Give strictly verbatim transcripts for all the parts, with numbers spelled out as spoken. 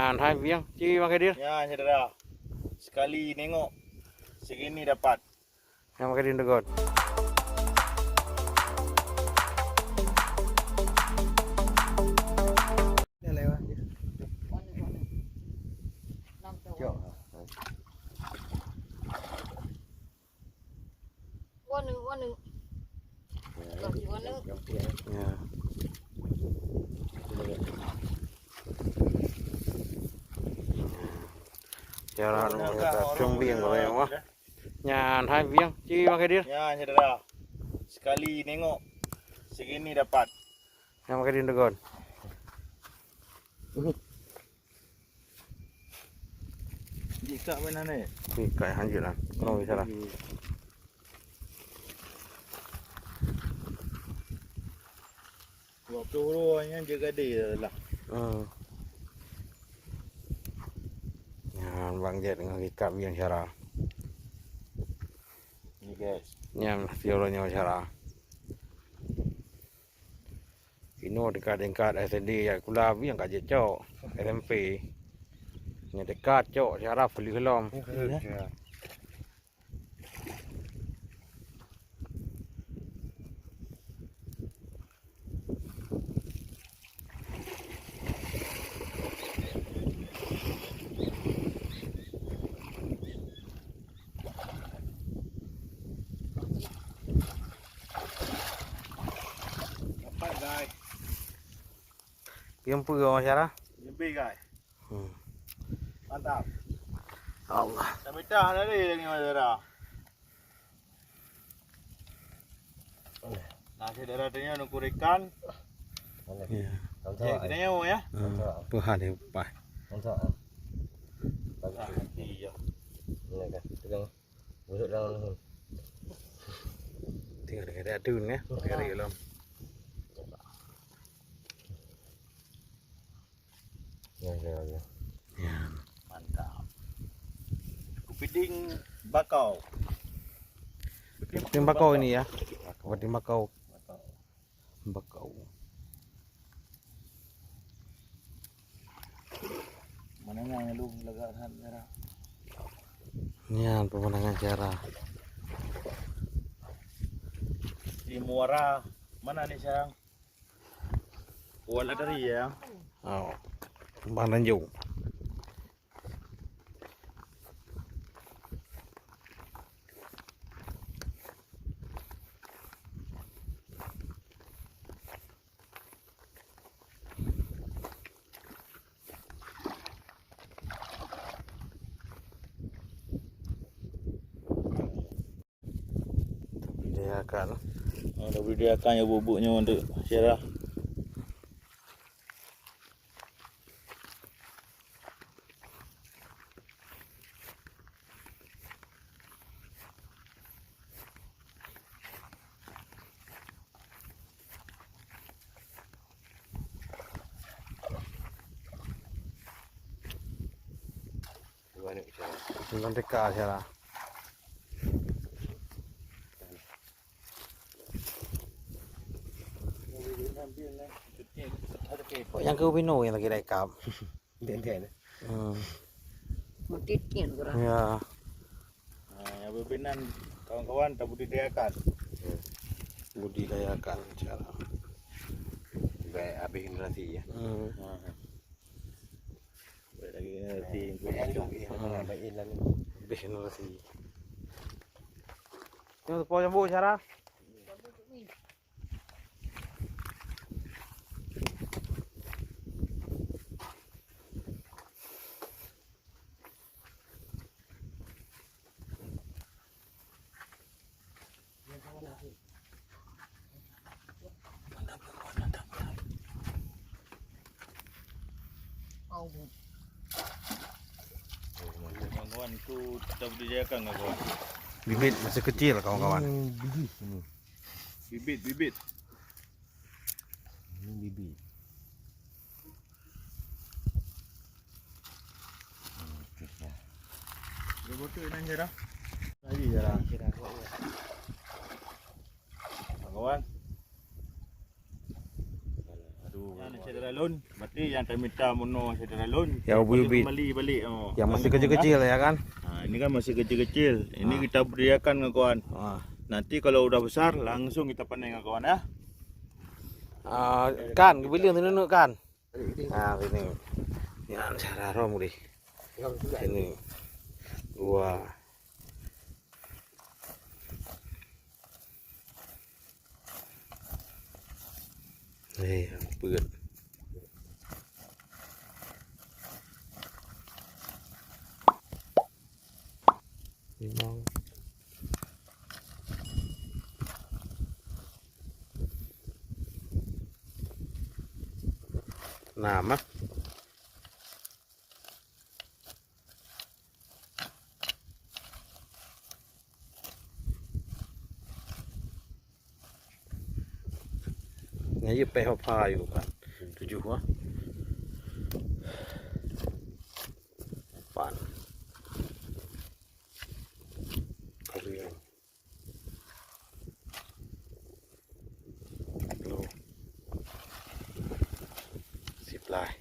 Hai biang, ci makai dia. Ya, saudara. Sekali nengok, segini dapat. Yang makai dia degon. Warna, warna. Warna. Ya. Ya, lah, cong biang kalau yang wah. Nyan hai biang, ci makai dia. Ya, saudara. Sekali nengok, segini dapat. Yang makai dia degon. Jikak mana ni? Ni kai hanjut lah. Kalau bicara. Dua puluh orang yang jaga dia lah. Hmm. Nyan Bang Jet dengan Rikab yang cara. Ni guys. Nyan lah si orang nyawa cara. Inoe dekat-dekat S D ya kula biang ka jicok S M P. Ni dekat cok syaraf leuh lom. Dapat, guys. Pion peue, Mas Syara? Lebih, guys. Hmm. Mantap. Allah. Dah minta hana lé lagi, Mas Syara. Nah, saudara tanya nak kurikan. Ya. Cek kita nyawa ya. Hmm. Peue hal yang pas. Mantap. Iya. Ini kan. Pegang. Busuk dalam. Tinggal dekat adun ya. Tinggal di dalam. Ya, ya, ya. Ya. Mantap. Kepiting bakau. Kepiting bakau ini ya. Kepiting bakau. Bakau. Bakau. Mana yang lu lagak sangat merah? Nyan pemandangan cara. Di muara mana ni sayang? Kuala dari ya. Oh. Bang Tanjung. Diakan. Oh, dah boleh diakan ya bubuk nyoe untuk syarah. Dengan teka cara. Oh, nyang keu ubinoe nyang lagi daikab. Enten-enten. Hmm. Meutit nyan kurang. Ya. Nah, yang pimpinan kawan-kawan tak budidayakan. Budidayakan cara. Baik, habis generasi ya. Hmm. Nah. Baik lagi generasi. Baik lagi. Hmm. Baik lagi. Habis generasi. Yang tepung jambu cara. Kawan-kawan itu kita budidayakan, kawan. Bibit masih kecil, kawan-kawan. Hmm, bibit ini. Bibit, bibit. Ini bibit. Hmm, oke, ya. Dia betul nan jarah. Lagi jarah. Kawan. Aduh. Nyan syedara lôn, Nanti yang taminta meunoe syedara lôn, yang ubit-ubit, kembali balik, oh. Yang masih kecil-kecil, ya kan? Ha, ini kan masih kecil-kecil. Ini kita budidayakan ngon kawan. Ha. Nanti kalau udah besar, langsung kita panen ngon kawan, ya. Ah, kan, geubileung sini kan? Ah, sini. Ya, cara rom deh. Sini. Dua. Eh, peuet. Limong. Enam, ah. Nyan jih pèh hopha yue kan. Tujoh, ah. Lapan. Kali. Sepuluh. Siplai.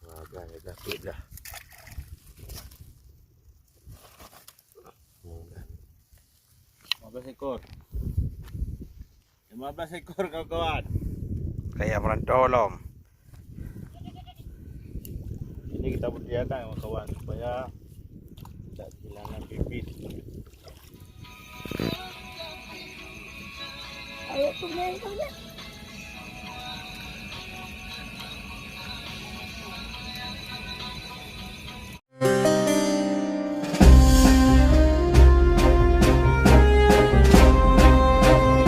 Wah, dah, dah, dah, dah. Lima belas ekor. Lima belas ekor, kawan-kawan. Kayak merantau lom. Ini kita budidayakan, kawan-kawan, supaya tidak kehilangan bibit. Ayo, tu, main, tu, ya.